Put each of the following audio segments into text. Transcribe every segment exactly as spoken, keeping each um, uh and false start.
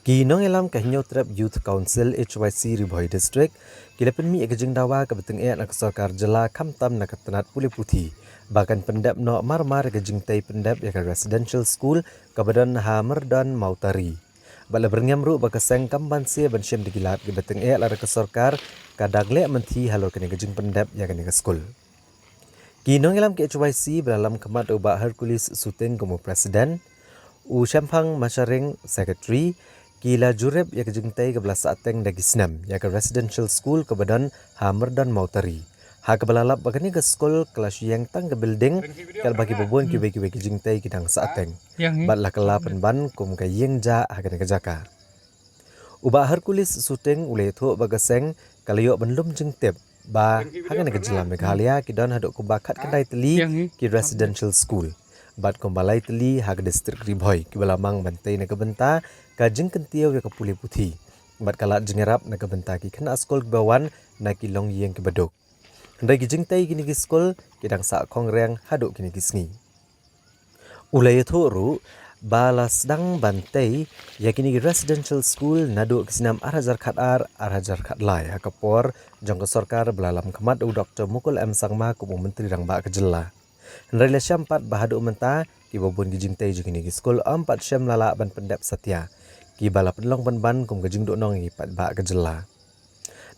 Ki nongïalam ka Hynñiewtrep Youth Council H Y C Ri Bhoi District ki la pynmih ïa ka jingdawa kaba tyngeh na ka sorkar jylla khamtam na ka tnat pule puthi ba kan pyndep noh marmar ïa ka jingtei pyndep ïa ka residential school kaba don ha Myrdon Mawtari. Bad la byrngem ruh ba ka seng kam banse ban shim da ki lad kiba tyngeh lada ka sorkar ka dak leh mynthi halor kane ka jingpyndep ïa kane ka skul. Ki nongïalam ka H Y C ba la lam khmat da u Bah Hercules Suting kum u president, u Shemphang Masharing secretary, ki la jurip ïa ka jingtei kaba la sahteng da ki snem ïa ka residential school kaba don ha Myrdon Mawtari. Ha kaba la lap ba kane ka skul ka la shu ïeng tang ka building, katba kiba bun kiwei kiwei ki jingtei ki dang sahteng. Bad la kylla pynban kum ka ïing jah ha kane ka jaka. U Bah Hercules Suting u la ïathuh ba ka seng ka la ïoh ban lum jingtip ba ha kane ka jylla Meghalaya ki don haduh kumba khatkhyndai tylli ki residential school bad kumba lai tylli ha ka district Ri Bhoi kiba la mang ban tei na ka bynta ka jingkyntiew ïa ka pule puthi bad ka lad jingïarap na ka bynta ki khynnah skul kiba wan na ki longïing kiba duk. Hynrei ki jingtei kine ki skul ki dang sah khongriang haduh kine ki sngi. U la ïathuh ruh ba la sdang ban tei ïa kine ki residential school naduh ki snem ar hajar khatar, ar hajar khatlai ha ka por jong ka sorkar ba la lam khmat u Doktor Mukul M Sangma kum u Myntri Rangbah ka jylla. Hynrei la shem pat ba haduh mynta kiba bun ki jingtei jong kine ki skul ym pat shym la lah ban pyndep satia, kiba la pynlong pynban kum ka jingduhnong ïa ki paidbah ka jylla.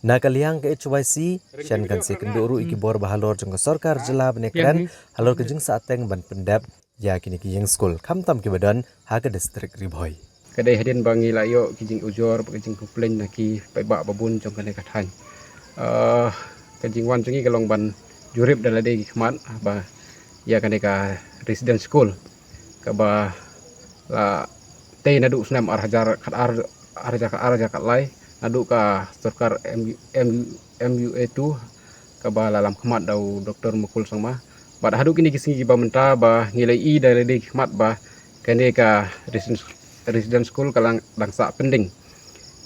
Na ka liang ka H Y C, shen kan sa ïakynduh ruh ïa ki bor ba halor jong ka sorkar jylla ban ïakren halor ka jingsahteng ban pyndep ïa kine ki ïing skul khamtam kiba don ha ka district Ri Bhoi. Ka dei hadien ba ngi la ïoh ki jingujor bad ki jingcomplain na ki paidbah ba bun jong kane ka thaiñ. Ah, ka jingwan jong ngi ka long ban jurip da lade ki khmat ba ïa kane ka residence school kaba la tei naduh snem ar hajar khatar, ar hajar khatar, ar hajar khatlai, naduh ka sorkar M U, M U, M U A two kaba la lam khmat da u Doktor Mukul Sangma. Bad haduh kine ki sngi kiba mynta ba ngi la ïohi da lade ki khmat ba kane ka residence, residence school ka la dang sah pending.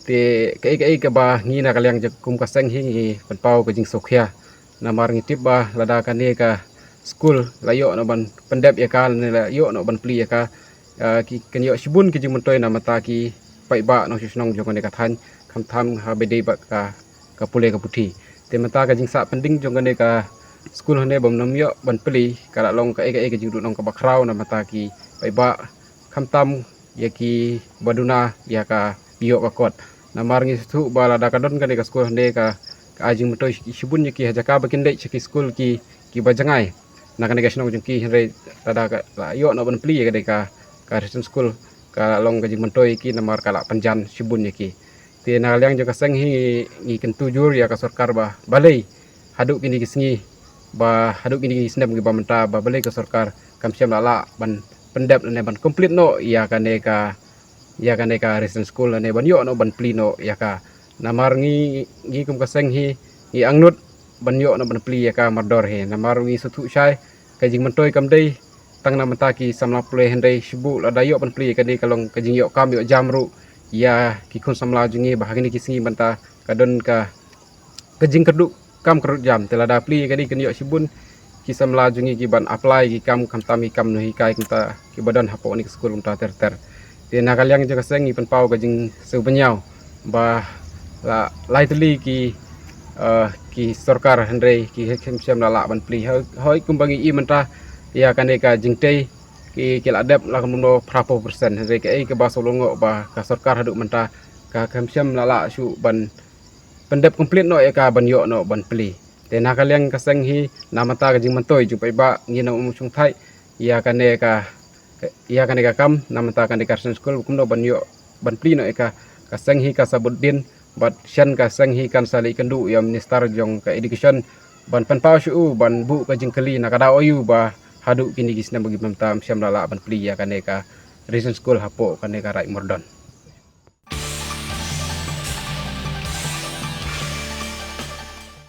Te kaei kaei kaba ngi na ka liang jong kum ka seng hi ngi pynpaw ka jingsngewkhia. Namar ngi tip ba lada kane ka skul la ïoh noh ban pyndep ïa ka, lane la ïoh noh ban plie ïa ka, ah, ki kan ïoh shibun ki jingmyntoi na bynta ki paidbah nongshong shnong jong kane ka thaiñ, khamtam haba ïadei bad ka, ka pule ka puthi. Te mynta ka jingsah pending jong kane ka skul hangne bym nym ïoh ban plie ka la long kaei kaei ka jingduhnong kaba khraw na bynta ki paidbah, khamtam ïa kiba duna ïa ka ïoh ka kot. Namar ngi sngewthuh ba lada ka don kane ka skul hangne ka, ka ai jingmyntoi shibun ïa ki ha jaka ba kin leit sha ki skul ki, kiba jngai na kane ka shnong jong ki, hynrei lada ka la ïoh noh ban plie ïa kane ka, ka residence school ka la long ka jingmyntoi ïa ki namar ka la pynjan shibun ïa ki. Te na ka liang jong ka seng hi ngi, ngi kyntu jur ïa ka sorkar ba balei haduh kine ki sngi, ba haduh kine ki snem kiba mynta ba balei ka sorkar kam shym la lah ban pyndep lane ban complete noh ïa kane ka, ïa kane ka residence school lane ban ïoh noh ban plie noh ïa ka. Namar ngi, ngi kum ka seng hi ngi angnud ban ïoh noh ban plie ïa ka mardor hi. Namar ngi sngewthuh shai ka jingmyntoi kam dei tang na bynta ki samla pule, hynrei shibun lada ïoh ban plie ïa kane ka long ka jingïoh kam ïoh jam ruh ïa ki khun samla jong ngi ba ha kine ki sngi mynta ka don ka, ka jingkyrduh kam kyrduh jam. Te lada plie ïa kane kan ïoh shibun ki samla jong ngi ki ban apply ki kam, khamtam ki kam nonghikai kumta kiba don hapoh kane ka skul kumta ter ter. Te na ka liang jong ka seng ngi pynpaw ka jingsngewbha ba la lai tylli ki, eh, ki sorkar hynrei ki kam shym la lah ban plie. Hoi, hoi kumba ngi i mynta ïa kane ka jingtei ki, ki la dep la kumno phra phew percent, hynrei kaei kaba sngewlyngngoh ba ka sorkar haduh mynta ka kam shym la lah shuh ban pyndep complete noh ïa ka ban ïoh noh ban plie. Te na ka liang ka seng hi na bynta ka jingmyntoi jong paidbah ngi na um shongthait ïa kane ka, ïa kane ka kam na bynta kane ka residence school kumno ban ïoh ban plie noh ïa ka. Ka seng hi ka sa bud dien bad shen ka seng hi kan sa leit kynduh ïa u minister jong ka education ban pynpaw sha u ban buh ka jingkylli na ka daw aïu ba haduh kine ki snem ba ki mynta ym shym la lah ban plie ïa kane ka residence school hapoh kane ka raid Myrdon.